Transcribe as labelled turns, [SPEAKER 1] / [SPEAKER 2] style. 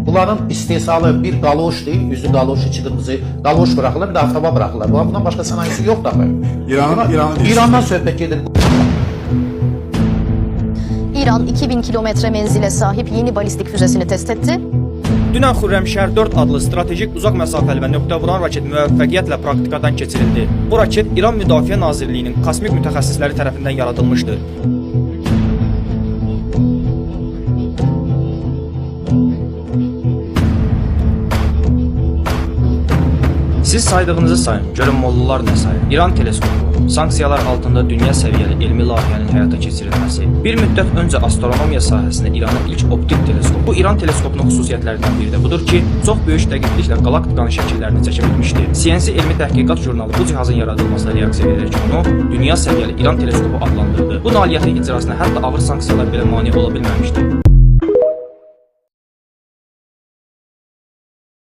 [SPEAKER 1] Bunların istehsalı bir qaloş deyil, üzü qaloş, içi qırmızı qaloş buraxırlar, bir də avtoba buraxırlar. Bundan başqa sənayesi yoxdur axı.
[SPEAKER 2] İran'ı deyirsən.
[SPEAKER 1] İrandan söhbət gedir.
[SPEAKER 3] İran 2000 kilometre menzile sahip yeni balistik füzesini test etti.
[SPEAKER 4] Dünən Xürrəmşəhər 4 adlı strateji uzaq məsafəli və nöqtə vuran raket müvəffəqiyyətlə praktikadan keçirildi. Bu raket İran Müdafiə Nazirliyinin kosmik mütəxəssisləri tərəfindən yaradılmışdır. Siz saydığınızı sayın, görün mollalar nə sayır. İran teleskopu, sanksiyalar altında dünya səviyyəli elmi layihənin həyata keçirilməsi. Bir müddət öncə astronomiya sahəsində İranın ilk optik teleskopu. Bu İran teleskopunun xüsusiyyətlərindən biri də budur ki, çox böyük dəqiqliklə qalaktikanın şəkillərini çəkə bilmişdi. CNC elmi təhqiqat jurnalı bu cihazın yaradılmasına reaksiya verərək onu dünya səviyyəli İran teleskopu adlandırdı. Bu nailiyyətin icrasına hətta ağır sanksiyalar belə mane ola bilməmişdi.